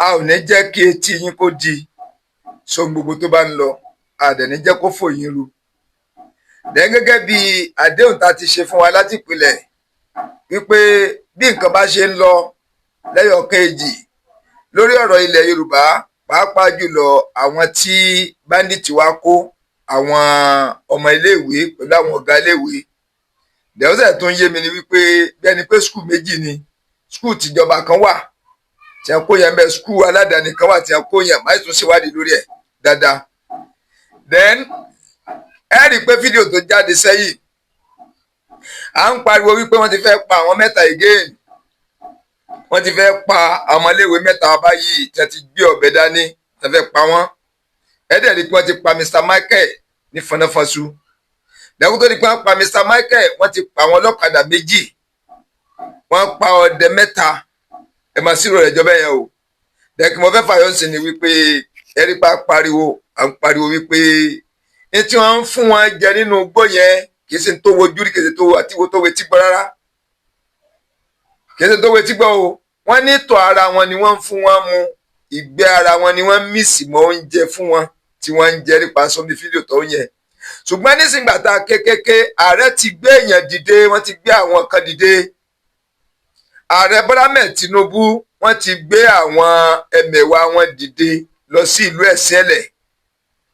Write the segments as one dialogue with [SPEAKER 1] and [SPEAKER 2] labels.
[SPEAKER 1] A ò ní jẹ́ kí etí yín kó di sóhun gbogbo tó bá ń lọ, a dẹ̀ ní jẹ́ kó fò yín ru. Dẹ̀ gẹ́gẹ́ bí àdéhùn tá a ti ṣe fún wa láti ìpìlẹ̀ wípé bí nǹkan bá ṣe ń lọ lẹ́yọ̀ kejì lórí ọ̀rọ̀ ilẹ̀ Yorùbá, pàápàá jùlọ àwọn tí bandit wá kó àwọn ọmọ iléèwé pẹ̀lú àwọn ọ̀gá iléèwé dẹ̀ọ́sẹ̀ tó ń yé mi ni wípé bí ẹni pé school méjì ni. School tìjọba kan wà tí a kó yẹn bẹ́ẹ̀, school aládàáni kan wà tí a kó yẹn. Máa tún ṣèwádìí lórí ẹ̀ dáadáa. Then ẹ rí i pé fídíò tó jáde sẹ́yìn, à ń pariwo wípé wọ́n ti fẹ́ pa àwọn mẹ́ta again, wọ́n ti fẹ́ pa àwọn ọmọléèwé mẹ́ta báyìí tí wọ́n ti gbé ọ̀bẹ dání tí wọ́n fẹ́ pa wọ́n. Ẹ dẹ̀ rí i pé wọ́n ti pa Mr Michael ní fọnáfọ́sù lẹ́kùn tó di pé wọ́n pa Mr Michael, wọ́n ti pa àwọn ọlọ́kadà méjì, wọ́n pa ọdẹ mẹ́ta. Ẹ máa ṣírò rẹ̀ jọba yẹn o. Dẹ́kun mo fẹ́ fàyọ̀ sí ni wípé ẹ rí pa pariwo, à ń pariwo wípé ní tí wọ́n ń fún wọn jẹ nínú igbó yẹn, kì í ṣe tó wojú rí, kì í ṣe tó àti wo tó wetí gbọ́ rárá, kì í ṣe tó wetí gbọ́ o. Wọ́n ní ìtọ̀ ara wọn ni wọ́n ń fún wọn mu, ìgbẹ́ ara wọn ni wọ́n mix mọ́ oúnjẹ fún wọn tí wọ́n ń jẹ nípa sọmi fídíò tó ń yẹn. Ṣùgbọ́n nísìngbà tá a kékeré, ààrẹ ti gbé èèyàn dìde, wọ́n ti gbé àwọn kan dìde. Ààrẹ Bọ́lá Ahmed Tinubu, wọ́n ti gbé àwọn ẹmẹ̀wà wọn dìde lọ sí ìlú Ẹ̀sìnẹ̀lẹ̀.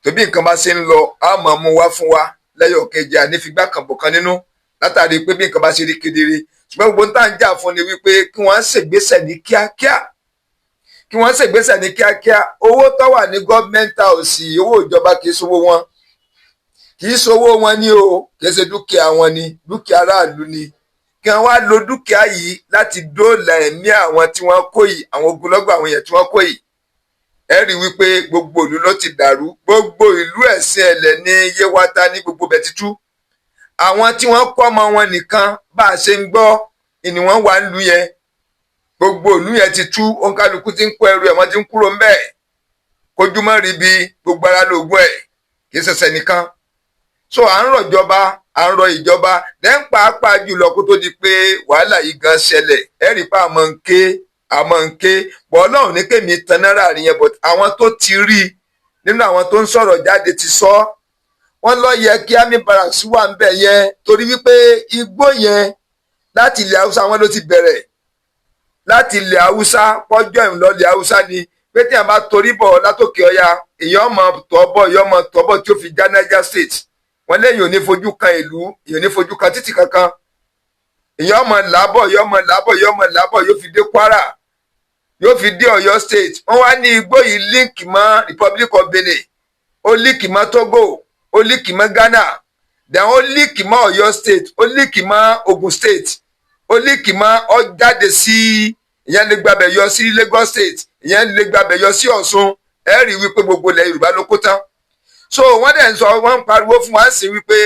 [SPEAKER 1] Tóbi nǹkan bá ṣe ń lọ, á máa mú wá fún wa lẹ́yọ̀ kejì, ànífigbá kan bọ̀ kan nínú látàrí pé bí nǹkan bá ṣe rí kedere. Ṣùgbọ́n gbogbo tá à ń jà fún ni wípé kí wọ́n ṣègbésẹ̀ ní kíákíá, kí wọ́n ṣègbésẹ̀ ní kíákíá. Owó tó wà ní government house, owó ìjọba, kì í ṣowó wọn, kì í ṣowó wọn ní o, kì í ṣe dúkìá wọn ní, dúkìá aráàlú ni. Kí wọ́n wá lo dúkìá yìí láti dóòlà ẹ̀mí àwọn tí wọ́n kó yìí, àwọn ogunlọ́gọ̀ àwọn èèyàn tí wọ́n kó yìí. Ẹ rí wípé gbogbo ìlú ló ti dàrú, gbogbo ìlú Ẹ̀sìn Ẹ̀lẹ̀ ní Yéwátá ní gbogbo bẹ̀ títú. Àwọn tí wọ́n kọ́ ọmọ wọn nìkan, bá a ṣe ń gbọ́ ni wọ́n wà ń lu yẹn. Gbogbo ìlú yẹn ti tú, òǹkálukú ti ń kó ẹrù ẹ̀, wọ́n ti ń kúrò ń bẹ̀. Kójúmọ́ rí bí gbogbo ara lóògùn ẹ̀, kì í ṣẹ̀ṣẹ̀ nìkan. So à ń rọ̀jọba, à ń rọ ìjọba lẹ́ń, pàápàá jùlọ kó tó di pé wàhálà yìí gan ṣẹlẹ̀. Ẹ rí pa àmọ́ ń ké, àmọ́ ń ké bọ́. Ọlọ́run ní kémi tan náírà rí yẹn, but àwọn tó ti rí nínú àwọn tó ń sọ̀rọ̀ jáde ti sọ. Wọ́n lọ yẹ kí army barracks wà ń bẹ̀ yẹn, torí wípé igbó yẹn, láti ilẹ̀ Haúsá wọn ló ti bẹ̀rẹ̀. Láti ilẹ̀ Haúsá pọ́jọ́ ìlọ ilẹ̀ Haúsá ni pé tí a bá torí bọ̀ látòkè ọya, èèyàn mọ̀ tọ́ bọ̀, èèyàn mọ̀ tọ́ bọ̀ tí ó fi já Niger State. Wọ́n lẹ́yìn ò ní fojú kan ìlú, èèyàn ò ní fojú kan títì kankan. Èèyàn mọ̀ làbọ̀, èèyàn mọ̀ làbọ̀, èèyàn mọ̀ làbọ̀, yóò fi dé Kwara, yóò fi dé Ọ̀yọ́ State. Wọ́n wá ní igbó yìí link mọ́ Republic of Benin, ó link mọ́ Togo, ó link mọ́ Ghana, then ó link mọ́ Ọ̀yọ́ State, ó link mọ́ Ogun State, ó link mọ́, ó jáde sí, ìyẹn lè gbàbẹ̀ yọ sí Lagos State, ìyẹn lè gbàbẹ̀ yọ sí Ọ̀ṣun. Ẹ rí wípé gbogbo ilẹ̀ Yorùbá ló kó tán. So wọ́n dẹ̀ ń sọ, wọ́n ń pariwo fún wa sí wípé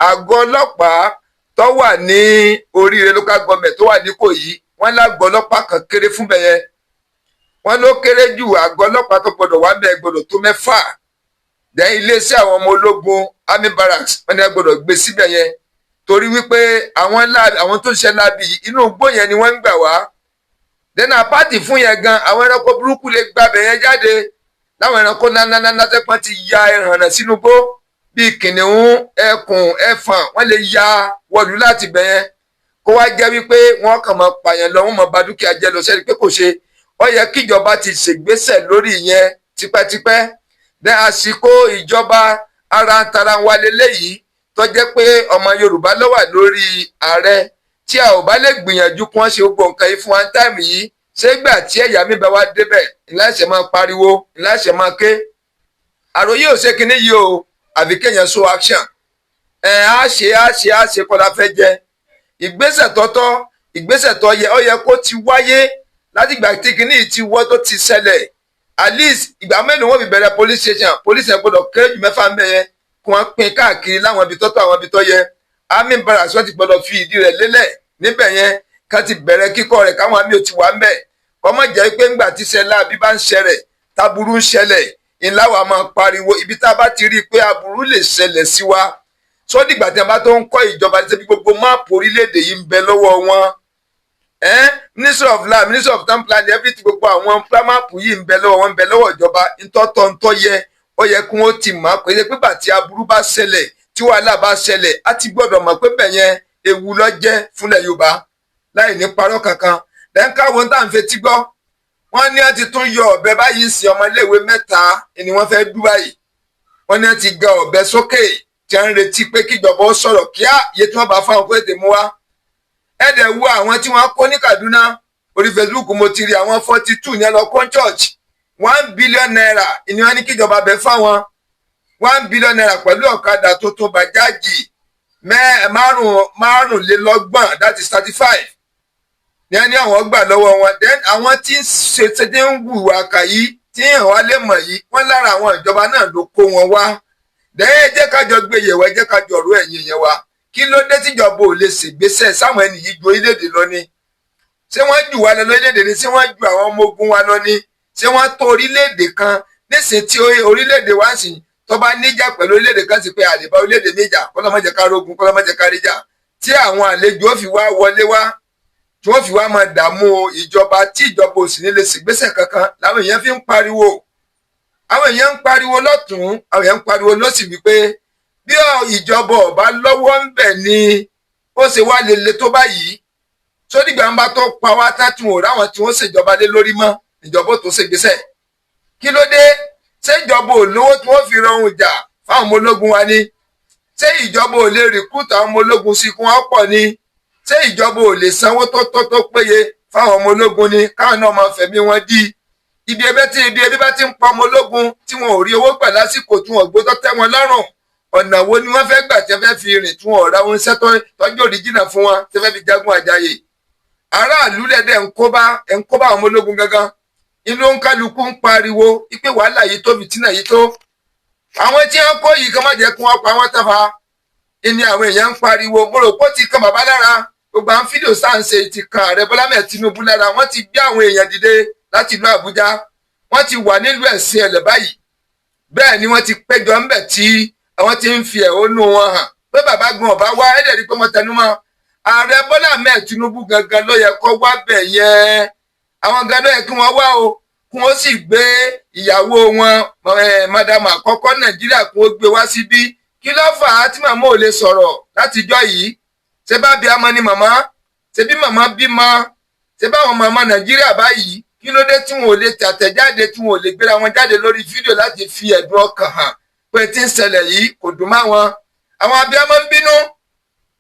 [SPEAKER 1] àgọ́ ọlọ́pàá tó wà ní Oríire Local Government, tó wà ní Ìkòyí, wọ́n lágọ̀ọ́ ọlọ́pàá kan kéré fún bẹ́yẹn. Wọ́n ló kéré jù, àgọ́ ọlọ́pàá tó gbọ́dọ̀ wà bẹ́ẹ̀ gbọ́dọ̀ tó mẹ́fà. Then iléeṣẹ́ àwọn ọmọ ológun, army barracks, wọ́n ní gbọ́dọ̀ gbé síbẹ̀ yẹn, torí wípé àwọn tó ń ṣe láabi, inú igbó yẹn ni wọ́n ń gbà wá. Then apart fún yẹn gan, àwọn ẹranko burúkú lè gbàbẹ̀ yẹn jáde, láwọn ẹranko ńláńláńlá tẹ́pọ́n ti ya ẹhànnà sínú igbó bíi kìnìún, ẹkùn, ẹfọ̀n, wọ́n lè ya wọ̀lú láti bẹ̀ yẹn, kó wá jẹ́ wípé wọ́n kàn máa pààyàn lọ, wọ́n máa ba dúkìá jẹ́ lọ. Sẹ́ni pé kò ṣe, ó yẹ kíjọba ti ṣègbésẹ̀ lórí ìyẹn tipẹ́tipẹ́. Ní àsìkò ìjọba ara ń tara wa leléyìí tó jẹ́ pé ọmọ Yorùbá ló wà lórí ààrẹ, tí a ò bá lè gbìyànjú kí wọ́n ṣe gbogbo nǹkan yìí fún wa ní time yìí, ṣégbà tí ẹ̀yà mi bá wá débẹ̀ ńláṣẹ̀ máa pariwo, ńláṣẹ̀ máa ké? Àròyé ò ṣe kinní yìí o, àbí kéèyàn show action. Ẹ̀ á ṣe, á ṣe, á ṣe kọ́ la fẹ́ jẹ. Ìgbésẹ̀ tọ́tọ́, ìgbésẹ̀ tó yẹ, ó yẹ kó ti wáyé látìgbà tí kinní yìí ti wọ́ tó ti ṣẹlẹ̀. At least ìgbà mélòó wọ́n fi bẹ̀rẹ̀ police station? Police yẹn gbọ́dọ̀ kéré jù mẹ́fà ń bẹ̀ yẹn, kí wọ́n pín káàkiri láwọn ibi tọ́tọ́, àwọn ibi tó yẹ. Army barracks, wọ́n ti gbọ́dọ̀ fi ìdí rẹ̀ lélẹ̀ níbẹ̀ yẹn, ká ti bẹ̀rẹ̀ kíkọ́ rẹ̀, káwọn army ò ti wà ń bẹ̀. Kọ́mọ̀ jẹ́ pé ńgbà tí ṣẹlẹ̀ àbí bá ń ṣẹlẹ̀, taburú ń ṣẹlẹ̀, ńlá wa máa pariwo. Ibi tá a bá ti rí i pé aburú lè ṣẹlẹ̀ sí wa, sódìgbà tí a bá tó ń kọ́ ìjọba, ṣe bí gbogbo map orílẹ̀-èdè yìí ń bẹ lọ́wọ́ wọn. Ministry of Land, Ministry of Town Planning, everything, gbogbo àwọn map yìí ń bẹ lọ́wọ́ wọn, ń bẹ lọ́wọ́ ìjọba. Ntọ́tọ́ ntọ́ yẹ, ó yẹ kí wọ́n ti mọ̀ pé pípa tí aburú bá ṣẹlẹ̀, tí wàhálà bá ṣẹlẹ̀, á ti gbọ́dọ̀ mọ̀ pé bẹ̀ yẹn ewu ló jẹ́ fúnlẹ̀ Yorùbá, láì ní parọ́ kankan. Lẹ́ńkà wọn tá à ń fetí gbọ́, wọ́n ní wọ́n ti tún yọ ọ̀bẹ báyìí sí ọmọléèwé 3 ni wọ́n fẹ́ dú báyìí. Wọ́n ní wọ́n ti ga ọ̀bẹ sókè tí wọ́n ń retí pé kíjọba ó sọ̀rọ̀ kíá, iye tí wọ́n bá fáwọn kó tètè mú wá. Ẹ̀dẹ̀ wo àwọn tí wọ́n kó ní Kaduna, orí Facebook mo ti rí àwọn 42 ní ẹlọ́kọ́ church. ₦1 billion ni wọ́n ní kíjọba bẹ fáwọn, ₦1 billion pẹ̀lú ọ̀kadà tuntun Bajaj 35, that is 35, ní ẹni àwọn gbà lọ́wọ́ wọn. Then àwọn tí ń ṣe tí ń hùwà kà yìí, tí ń hàn wá lè mọ̀ yìí, wọ́n lára àwọn ìjọba náà ló kó wọn wá. Then ẹ jẹ́ ká jọ gbé yẹ̀wò, ẹ jẹ́ ká jọ ọ̀rọ̀ ẹ̀yìn yẹn wa. Kí ló dé tíjọba ò lè ṣègbésẹ̀ sáwọn ẹni yìí ju orílẹ̀-èdè lọ ni? Ṣé wọ́n jù wá lọ lórílẹ̀-èdè ni? Ṣé wọ́n ju àwọn ọmọ ogun wa lọ ni? Ṣé wọ́n tó orílẹ̀-èdè kan nísìnyí tí orílẹ̀-èdè wa ń sìn tó bá níjà pẹ̀lú orílẹ̀-èdè kan, sì pé àlèbá orílẹ̀-èdè níjà, kọ́lọ́mọ́jẹ ká rógun, kọ́lọ́mọ́jẹ ká ríjà, tí àwọn àlejò ó fi wá wọlé wá, tí wọ́n fi wá máa dààmú ìjọba, tí ìjọba ò sì ní lè ṣègbésẹ̀ kankan? Làwọn èèyàn fi ń pariwo, àwọn èèyàn ń pariwo lọ́tún, àwọn èèyàn ń pariwo lọ́sì wípé bí ìjọba ọba lọ́wọ́ ń bẹ̀ ni ó ṣe wá lele tó báyìí, sódìgbà ń bá tó pa wá tá tí wọn ò ráwọn tí wọ́n ṣèjọba lé lórí mọ́, ìjọba ò tó ṣègbésẹ̀. Kí ló dé? Ṣé ìjọba ò lówó tí wọ́n fi rọrùn jà fáwọn ọmọ ológun wa ni? Ṣé ìjọba ò lè recruit àwọn ọmọ ológun sí kí wọ́n pọ̀ ni? Ṣé ìjọba ò lè sanwó tó tó tó péye fáwọn ọmọ ológun ni, káwọn náà máa fẹ̀mí wọn dí ibi ẹbẹ tí ibi ẹbí bá ti ń pa ọmọ ológun, tí wọn ò rí owó gbà lásìkò, tí wọn ò gbótọ́ tẹ́ wọn lọ́rùn? Ọ̀nà wo ni wọ́n fẹ́ gbà tí wọ́n fẹ́ fi rìn, tí wọn ò ra ohun iṣẹ́ tọ́jú òrìjìnà fún wọn, tí wọ́n fẹ́ fi jagun àjàyè? Aráàlú lẹ́dẹ̀ ń kó bá àwọn ọmọ ológun gangan. Inú ń kálukú ń pariwo wípé wàhálà yìí tó, fìtínà yìí tó, àwọn tí wọ́n kó yìí kan má jẹ́ kí wọ́n pa wọ́n tàfà ìní. Àwọn èèyàn ń pariwo. Mo rò pé ó ti kan bàbá lára. Gbogbo àwọn fídíò sáǹsẹ ti kan ààrẹ Bọ́lá mẹ́ẹ̀ Tinubu lára. Wọ́n ti gbé àwọn èèyàn dìde láti ìlú Àbújá, wọ́n ti wà nílùú ẹ̀sìn ẹ̀lẹ̀ báyìí. Bẹ́ẹ̀ ni wọ́n ti péjọ ńbẹ̀ tí àwọn ti ń fi ẹ̀hónú wọn hàn pé bàbá gan ọba wá. Ẹ̀dẹ̀ rí pé wọ́n tẹnu mọ́ ààrẹ Bọ́lá mẹ́ẹ̀ Tinubu gangan ló yẹ kó wá bẹ̀ yẹn. Àwọn gan ló yẹ kí wọ́n wá o, kí wọ́n sì gbé ìyàwó wọn, madam àkọ́kọ́ Nàìjíríà, kí wọ́n gbé wá síbí. Kí ló fà á tí màmá ò lè sọ̀rọ̀ látijọ́ yìí? Ṣé bá bí amọ ni màmá? Ṣé bí màmá bímọ? Ṣé báwọn màmá Nàìjíríà báyìí? Kí ló dé tí wọn ò lè tàtẹ̀jáde, tí wọn ò lè gbéra wọn jáde lórí fídíò láti fi ẹ̀dùn ọkàn hàn pé tí ń ṣẹlẹ̀ yìí kò dùn má wọn? Àwọn abiyamọ ń bínú,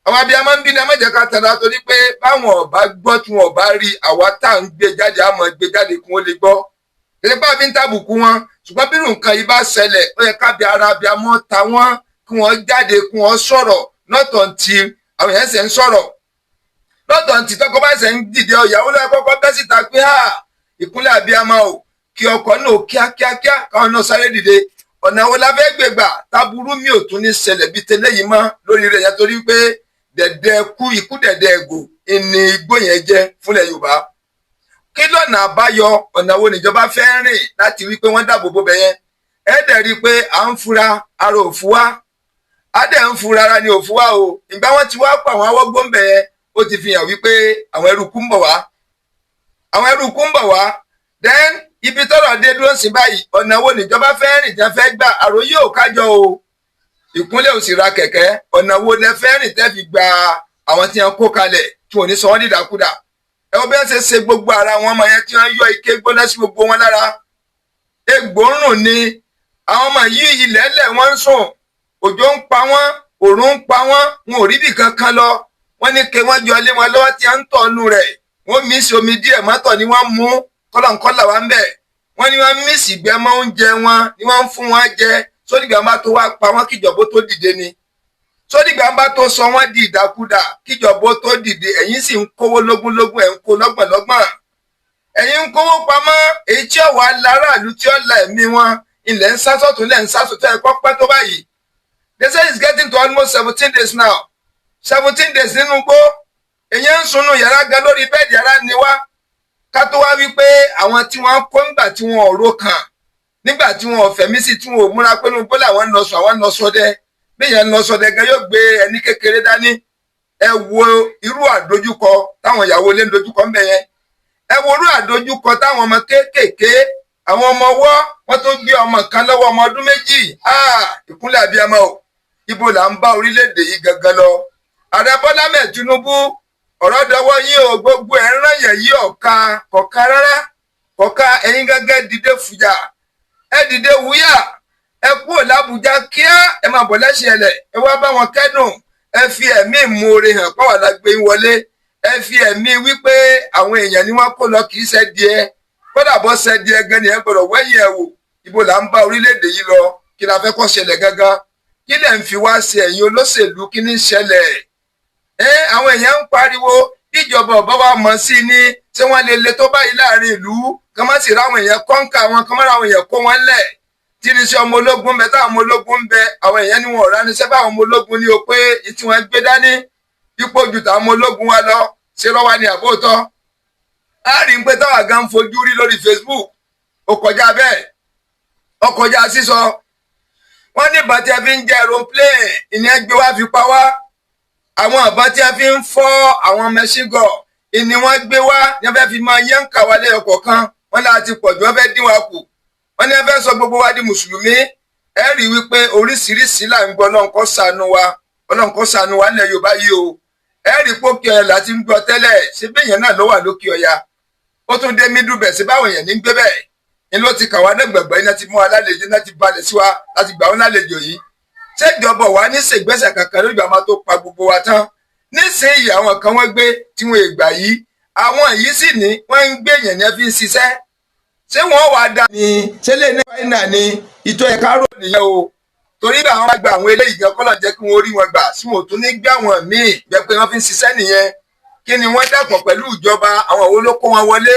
[SPEAKER 1] àwọn abiyamọ ń bínú. Ẹ má jẹ́ ká tẹ̀lé, torí pé báwọn ọba gbọ́, tí wọn ọba rí, àwa tá à ń gbé jáde, àmọ́ gbé jáde kí wọ́n lè gbọ́. Kìí pa fi ń tàbùkù wọn, ṣùgbọ́n bí nǹkan yìí bá ṣẹlẹ̀, ó yẹ ká bí ara abiyamọ ta wọ́n, kí wọ́n jáde, kí wọ́n sọ̀rọ̀. Not until àwọn èèyàn ṣe ń sọ̀rọ̀, not until tọkọ bá ṣe ń dìde, ìyàwó lọ́yẹ kọ́kọ́ bẹ́ síta pé ha, ìkúnlẹ̀ abiyamọ o, kí ọkọ̀ náà kíákíákíá káwọn náà sáré dìde. Ọ̀nà wo la fẹ́ gbé gbà táburú mi ò tún ní ṣẹlẹ̀ bíi tẹ́lẹ̀ yìí mọ́ lórí rẹ̀ yẹn? Torí pé dẹ̀dẹ̀ kú ikú, dẹ̀dẹ̀ ẹ̀gò ìní igbó yẹn jẹ́ fúnlẹ̀ Yorùbá. Kí lọ́nà àbáyọ? Ọ̀nà wo níjọba fẹ́ rìn láti wí pé wọ́n dáàbò bo bẹ̀ yẹn? Ẹ dẹ̀ rí i pé à ń fura, ara ò fún wa, á dẹ̀ ń fura, ara ni ò fún wa o. Ìgbà wọn ti wá pa àwọn awọ́gbó ń bẹ̀ yẹn, ó ti fi hàn wípé àwọn eruku ń bọ̀ wá, àwọn eruku ń bọ̀ wá. Then ibi tọ́rọ̀ dé dúró sí báyìí, ọ̀nà wo níjọba fẹ́ rìn tẹ́ fẹ́ gbà? Àròyé ò kájọ o, ìkúnlẹ̀ ò sì ra kẹ̀kẹ́. Ọ̀nà wo lẹ fẹ́ rìn tẹ́ fi gba àwọn tí wọ́n kó kalẹ̀, tí wọ́n ní sọ wọ́n dídàkudà? Ẹ wọ́n bẹ́ẹ̀ ṣe ṣe gbogbo ara wọn ọmọ yẹn, tí wọ́n yọ ike gbóná sí gbogbo wọn lára, egbò ń rùn ni. Àwọn ọmọ yìí, ilẹ̀ ẹlẹ̀ wọ́n ń sùn, òjò ń pa wọ́n, òrùn ń pa wọ́n, wọn ò rí bì kankan lọ. Wọ́n ní kí wọ́n jọ lé wọn lọ́wọ́ tí wọ́n ń tọ̀nu rẹ̀, wọ́n mí sí omi díẹ̀ mọ́tọ̀ ni wọ́n mú kọ́lọ̀ńkọ́là wá ń bẹ̀. Wọ́n ní wọ́n mí sí gbẹ mọ́ oúnjẹ wọn ni wọ́n ń fún wọn jẹ. Sódìgbà bá tó wá pa wọ́n, kíjọba tó dìde ni? Sódìgbà bá tó sọ wọ́n di ìdàkudà, kíjọba tó dìde? Ẹ̀yin sì ń kówó lógúnlógún, ẹ̀ ń kó lọ́gbọ̀nlọ́gbọ̀n, ẹ̀yin ń kówó pamọ́, èyí tí ó wà láràlú, tí ó la ẹ̀mí wọn, ilẹ̀ ń sá sọ́tún, ilẹ̀ ń sá sọ́tún. Ẹ̀kọ́ pẹ́ tó báyìí? They say it's getting to almost 17 days now, 17 days nínú igbó. Èyí ń sunú yàrá gan lórí bẹ́ẹ̀dì, yàrá ni wá. Ká tó wá wí pé àwọn tí wọ́n kó nígbà tí wọ́n ò ro kàn, nígbà tí wọ́n ò fẹ̀mí sí, tí wọ́n ò múra pé nínú igbó làwọn ń lọ sùn, àwọn ń lọ ṣọdẹ. Bí èèyàn ń lọ ṣọdẹ gan, yóò gbé ẹní kékeré dání. Ẹ wo irú àdójúkọ táwọn ìyàwó ilé ń dojúkọ ńbẹ yẹn. Ẹ wo irú àdójúkọ táwọn ọmọ kéékèèké, àwọn ọmọ ọwọ́, wọ́n tó gbé ọmọ kan lọ́wọ́, ọmọ ọdún 2. Ìkúnlẹ̀ abiyamọ o! Ibo là ń bá orílẹ̀-èdè yìí gangan lọ? Ààrẹ Bọ́lá Mẹ́ẹ̀ Tinubu, ọ̀rọ̀ dọwọ́ yín o. Gbogbo ẹ̀ ń ràn yẹn yí ọ̀ka kọ̀ka rárá kọ̀ka. Ẹ̀yin gángan dìde fùyà, ẹ dìde wúyà, ẹ kúrò lábújá kíá, ẹ máa bọ̀ lẹ́sìn ẹlẹ̀, ẹ wá bá wọn kẹ́dùn. Ẹ fi ẹ̀mí ìmoore hàn pàwọ́ la gbé yín wọlé. Ẹ fi ẹ̀mí wípé àwọn èèyàn ni wọ́n kó lọ, kì í ṣe díẹ̀. Kódà bọ́ ṣe díẹ̀ gan ni, ẹ gbọ́dọ̀ wẹ́yìn ẹ̀ wò. Ibo là ń bá orílẹ̀-èdè yìí lọ? Kí la fẹ́ kó ṣẹlẹ̀ gangan? Kí lẹ̀ ń fi wá ṣe, ẹ̀yin olóṣèlú? Kí ní ṣẹlẹ̀? Ẹ àwọn èèyàn ń pariwo, ìjọba ọba wa mọ̀ sí ni. Ṣé wọ́n lè le tó báyìí láàrin ìlú, kí wọ́n sì ráwọn èèyàn kọ́ńkà wọn, kí wọ́n ráwọn èèyàn kó wọn lẹ̀? Tí ní sí ọmọ ológun bẹ, táwọn ọmọ ológun ń bẹ, àwọn èèyàn ní wọn ò ránníṣẹ́ báwọn ọmọ ológun ní o, pé tí wọ́n gbé dání ipò ju táwọn ọmọ ológun wa lọ. Ṣé lọ́wọ́ ni àbótọ́? A rí i pé táwa gan ń fojú rí lórí Facebook, ó kọjá bẹ́ẹ̀, ó kọjá sísọ. Wọ́n ní ìbọn tí a fi ń jẹ́ aeroplane ìní gbé wá fi pa wá. Àwọn ìbọn tí a fi ń fọ́ àwọn machine gun ìní wọ́n gbé wá ní wọ́n fẹ́ fi máa yẹ́ǹkà wá lẹ́yọ kọ̀ọ̀kan. Wọ́n láti pọ̀ jù, wọ́n fẹ́ dín wa kù. Wọ́n ní wọ́n fẹ́ sọ gbogbo wa di mùsùlùmí. Ẹ rí i wípé oríṣiríṣi là ń gbọ́. Ọlọ́run kó ṣàánú wa, Ọlọ́run kó ṣàánú wa nílẹ̀ Yorùbá yìí o. Ẹ rí i pé òkè ọ̀yà láti ń gbọ́ tẹ́lẹ̀. Ṣé bẹ́yẹn náà ló wà lókè ọ̀yà? Ó tún dé mídùú bẹ̀ sí báwọn èèyàn ní gbé bẹ́ẹ̀ ni ló ti kà wá dẹ́gbẹ̀gbẹ́. Iná ti mú wa lálejò, iná ti balẹ̀ sí wa láti gbà wọ́n lálejò yìí. Ṣé ìjọba wa ní ṣègbésẹ̀ kankan lójú àmọ́ tó pa gbogbo wa tán nísìnyí? Àwọn kan wọ́n gbé tí wọ́n ìgbà yìí, àwọn yìí sì ní wọ́n ń gbé èèyàn ní fi ń ṣiṣẹ́. Ṣé wọ́n wàá dá ní? Ṣé lè ní fáínà ní ìtọ́ ẹ̀ka rò nìyẹn o? Torí bí àwọn bá gba àwọn eléyìí gan, kọ́lọ̀ jẹ́ kí wọ́n rí wọn gbà sí, wọn ò tún ní gbé àwọn míì jẹ́ pé wọ́n fi ń ṣiṣẹ́ nìyẹn. Kí ni wọ́n dàpọ̀ pẹ̀lú ìjọba? Àwọn wo ló kó wọn wọlé?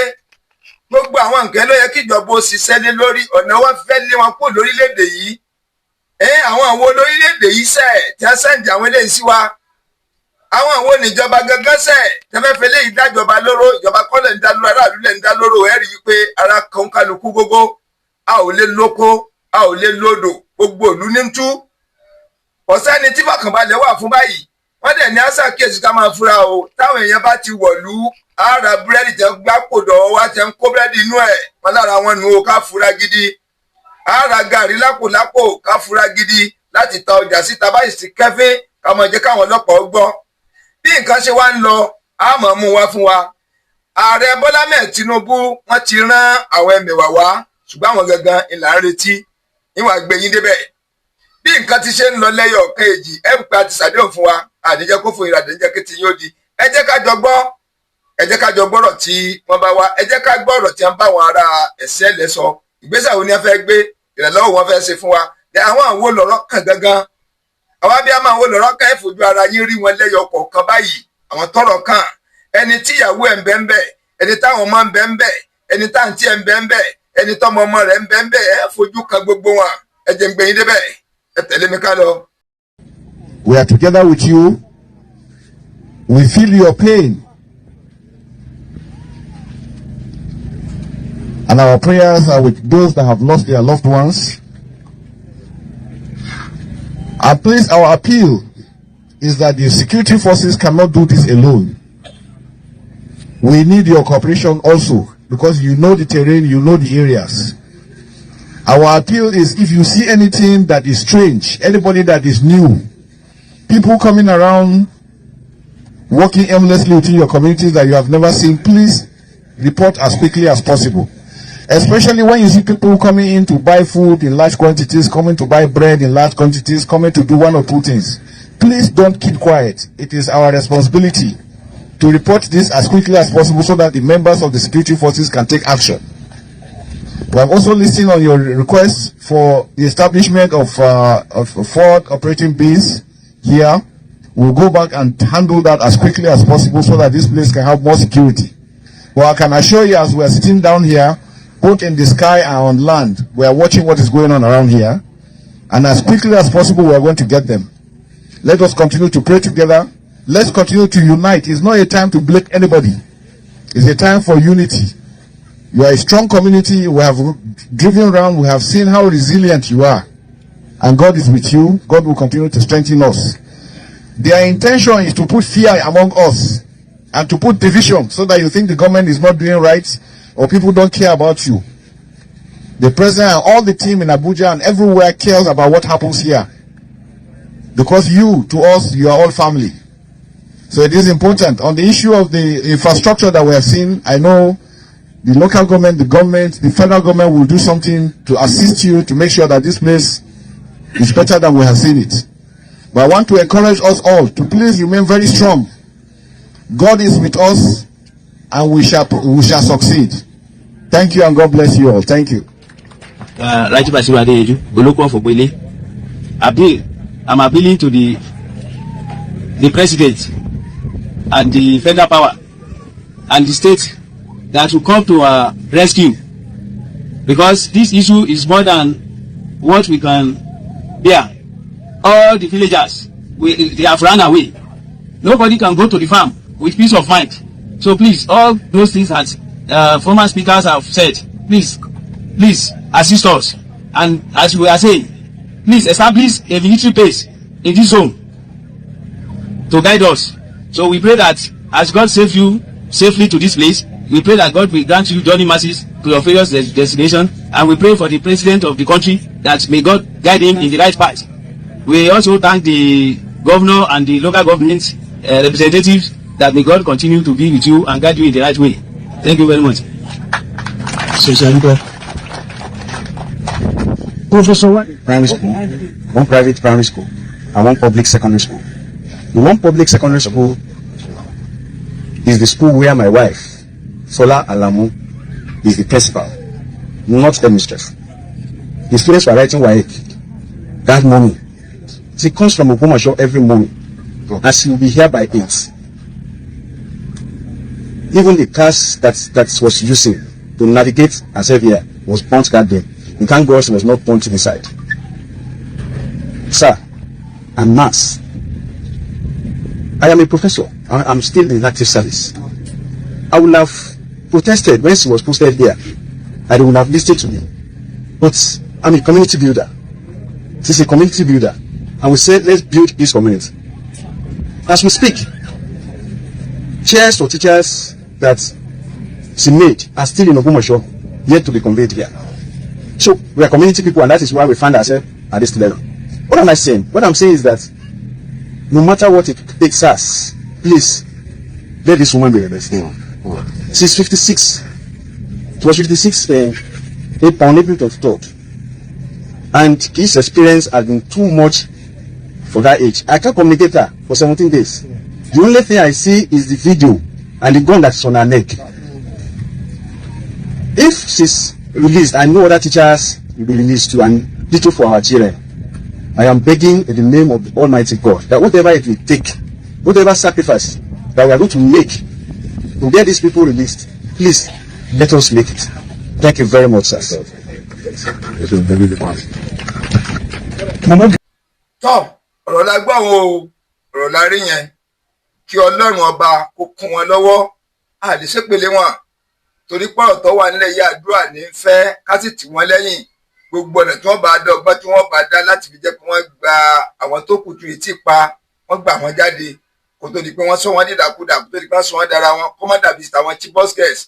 [SPEAKER 1] Gbogbo àwọn nǹkan ló yẹ kí ìjọba ó ṣiṣẹ́ lé lórí. Ọ̀nà wọn fẹ́ lé wọn kúrò lórílẹ̀‐èdè yìí. Ẹ àwọn wo lórílẹ̀‐èdè yìí sẹ̀ tí wọ́n send àwọn eléyìí sí wa? Àwọn wo níjọba gangan sẹ̀ tí wọ́n fẹ́ fẹ́ léyìí dájọba lóró? Ìjọba kọ́lẹ̀ ń dá lóró, aráàlú lẹ̀ ń dá lóró. Ẹ rí i pé ara kan kálukú gógó. A ò lè lóko, a ò lè lódò, gbogbo ìlú ní tú. Ọ̀sẹ́ni tí fọkànbalẹ̀ wà fún báyìí. Wọ́n dẹ̀ ní àṣà kíyèsí, ká máa fura o. Táwọn èèyàn bá ti wọ̀lú, ara búrẹ́dì tẹ́ gbá kòdọ̀ wá, tẹ́ ń kó búrẹ́dì inú ẹ̀ wọ́n lára wọn nù o, ká fura gidi. Ara gàrí lápò lápò, ká fura gidi láti ta ọjà síta báyìí sí kẹfín, ká máa jẹ́ káwọn ọlọ́pàá gbọ́ bí nǹkan ṣe wá ń lọ. A máa mú wá fún wa. Ààrẹ Bọ́lá mẹ́ẹ̀ Tinubu, wọ́n ti rán àwọn ẹmẹ̀wà wá, ṣùgbọ́n àwọn gangan ìlà ń retí níwọ̀n gbé yín débẹ̀ bí nǹkan ti ṣe ń lọ lẹ́yọ̀ kejì. Ẹ ń pa àti ṣàdéhùn fún wa, àdéjẹ́ kó fún ìràdé jẹ́ kí ti yóò di. Ẹ jẹ́ ká jọ gbọ́, ẹ jẹ́ ká jọ gbọ́rọ̀ tí wọ́n bá wá. Ẹ jẹ́ ká gbọ́rọ̀ tí wọ́n bá àwọn ará ẹ̀sẹ̀ lẹ̀ sọ. Ìgbésẹ̀ wo ni wọ́n fẹ́ gbé? Ìrànlọ́wọ́ wọn fẹ́ ṣe fún wa? Àwọn àwo lọ̀rọ̀ kàn gangan? Àwọn abíyá máa wo lọ̀rọ̀ kàn? Ẹ fojú ara yín rí wọn lẹ́yọ kọ̀ọ̀kan báyìí. Àwọn tọ́rọ̀ kàn, ẹni tíyàwó ẹ̀ ń bẹ ń bẹ, ẹni táwọn ọmọ ń bẹ ń bẹ, ẹni táǹtí ẹ̀ ń bẹ ń bẹ, ẹni tọ́mọ ọmọ rẹ̀ ń bẹ ń bẹ, ẹ fojú kan gbogbo wọn. Ẹ jẹ́ ń gbé yín débẹ̀, ẹ tẹ̀lé mi ká lọ.
[SPEAKER 2] We are together with you. We feel your pain. And our prayers are with those that have lost their loved ones. And please, our appeal is that the security forces cannot do this alone. We need your cooperation also, because you know the terrain, you know the areas. Our appeal is, if you see anything that is strange, anybody that is new, people coming around, walking aimlessly within your communities that you have never seen, please report as quickly as possible. Especially when you see people coming in to buy food in large quantities, coming to buy bread in large quantities, coming to do one or two things. Please don't keep quiet. It is our responsibility to report this as quickly as possible so that the members of the security forces can take action. We have also listened on your request for the establishment of a forward operating base here. We'll go back and handle that as quickly as possible so that this place can have more security. Well, I can assure you, as we are sitting down here, both in the sky and on land, we are watching what is going on around here. And as quickly as possible, we are going to get them. Let us continue to pray together. Let's continue to unite. It's not a time to blame anybody. It's a time for unity. You are a strong community. We have driven around. We have seen how resilient you are. And God is with you. God will continue to strengthen us. Their intention is to put fear among us and to put division so that you think the government is not doing right or people don't care about you. The president and all the team in Abuja and everywhere cares about what happens here. Because you, to us, you are all family. So it is important. On the issue of the infrastructure that we have seen, I know the local government, the federal government will do something to assist you to make sure that this place is better than we have seen it. But I want to encourage us all to please remain very strong. God is with us and we shall succeed. Thank you and God bless you all. Thank you.
[SPEAKER 3] Raji Basiru Adeyeju, Olokun of Ogbele. Appeal. I'm appealing to the president and the federal power and the state that will come to our rescue, because this issue is more than what we can bear. All the villagers, they have run away. Nobody can go to the farm with peace of mind. So please, all those things that former speakers have said, please, please assist us. And as we are saying, please establish a military base in this zone to guide us. So we pray that as God save you safely to this place, we pray that God will grant you journey mercies to your various destination, and we pray for the president of the country that may God guide him in the right path. We also thank the governor and the local government representatives, that may God continue to be with you and guide you in the right way. Thank you very much.
[SPEAKER 4] Ṣèṣàdúpẹ́. Professor wa.
[SPEAKER 5] Primary school, one private primary school, and one public secondary school. The one public secondary school is the school where my wife, Sola Alamu, is the principal, not the mistress. The students were writing WAEC that morning. She comes from Ogbomoso every morning, and she will be here by 8. Even the cars that was using to navigate herself here was burnt that day. And thank God she was not burnt inside. Sir, I'm nurse. I am a professor. I'm still in active service. I would have protested when she was posted here. I would have listened to me. But I'm a community builder. She's a community builder. And we said, "Let's build this community." As we speak, chairs for teachers that she made are still in Ogbomoso, yet to be conveyed here. So we are community people, and that is why we find ourselves at this level. What am I saying? What I'm saying is that no matter what it takes us, please let this woman be released. She's 56. She was 56 on April 23rd. And this experience has been too much for that age. I can't communicate her for 17 days. The only thing I see is the video and the gun that's on her neck. If she's released, I know other teachers will be released too, and ditto for our children. I am begging in the name of the Almighty God that whatever it will take, whatever sacrifice that we are going to make to get these people released, please let us make it. Thank you very much, sir.
[SPEAKER 1] Tọ́, ọ̀rọ̀ la gbọ́ o, ọ̀rọ̀ la rí yẹn. Kí Ọlọ́run Ọba kó kún wọn lọ́wọ́. Àdìsépele wọn torí pọ̀rọ̀ tó wà nílẹ̀ yìí, àdúrà ní fẹ́ ká sì tì wọ́n lẹ́yìn gbogbo ọ̀nà tí wọ́n bá dá, ọgbọ́n tí wọ́n bá dá láti fi jẹ́ kí wọ́n gba àwọn tó kù tu ìtì pa, wọ́n gbà wọ́n jáde kó tó di pé wọ́n sọ wọ́n dídàkudà, kó tó di pé wọ́n sọ wọ́n dára wọn, kó má dàbí tàwọn Chibok girls.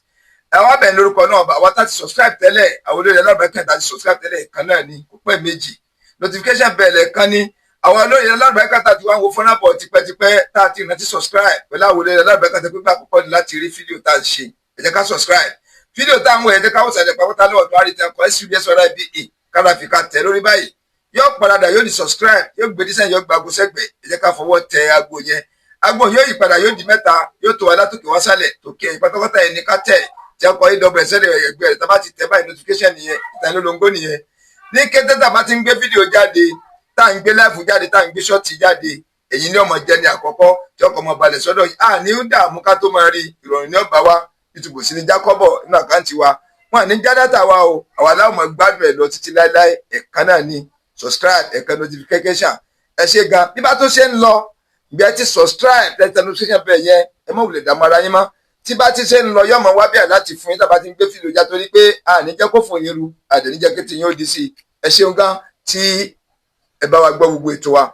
[SPEAKER 1] Àwọn abẹ lórúkọ náà bá àwọn tá ti subscribe tẹ́lẹ̀, àwọn olórí alábẹ́kẹ̀ tá ti subscribe tẹ́lẹ̀ kan náà ni kó pẹ́ méjì, notification bell kan ní. Àwọn olórí alábẹ́kẹ̀ tá ti wá ń wo fọ́nà bọ̀ tipẹ́tipẹ́, tá a ti rántí subscribe pẹ̀lú àwọn olórí alábẹ́kẹ̀ tó pípa àkọ́kọ́ ní láti rí fídíò tá a ṣe, ẹ jẹ́ ká subscribe. Fídíò tá à ń wò, ẹ jẹ́ ká wò sàlẹ̀ pàápàá lọ́wọ́ tó wá rí tẹ́ kọ́ subscribe kára fi ká tẹ̀ lórí báyìí, yóò padà, yóò di subscribe, yóò gbé dísẹ́yìn, yóò gbago sẹ́gbẹ̀ẹ́. Ẹ jẹ́ ká fọwọ́ tẹ aago yẹn. Aago yóò yí padà, yóò di mẹ́ta, yóò tó wa látòkè wá sálẹ̀. Tòkè ẹ̀yìn pátápátá yẹn ní ká tẹ̀ tí a kọ aws ẹgbẹ́ rẹ̀. Tá bá ti tẹ̀ báyìí, notification nìyẹn, ìtanilólongó nìyẹn. Ní kété tá a bá ti ń gbé fídíò jáde, tá à ń gbé live jáde, tá à ń gbé short jáde, èyí ní ọmọ jẹ́ ní àkọ́kọ́ tí ọkọ̀ ọmọ balẹ̀ sọ́dọ̀ yìí. À ní dààmú ká tó máa rí ìrọ̀rùn ní ọba wa. Ìtùbọ̀ sí ní jákọ́bọ̀ nínú account wa, wọn ní já data wa o. Àwa láwọn máa gbádùn ẹ̀ lọ títí láéláé. Ẹ̀kan náà ni subscribe, ẹ̀kan notification. Ẹ ṣe gan. Bí bá tó ṣe ń lọ, bí ẹ ti subscribe, tẹ́tẹ́ notification bẹ́ẹ̀ yẹn, ẹ má wulẹ̀ dààmú ara yín mọ́. Tí bá ti ṣe ń lọ, yọmọ wá bí láti fún yín tá bá ti ń gbé fídíò já, torí pé a ní jẹ́ kó fò yín ru, àdé ní jẹ́ kí tiyín ó di sí i. Ẹ ṣeun gan tí ẹ bá wa gbọ́ gbogbo ètò wa.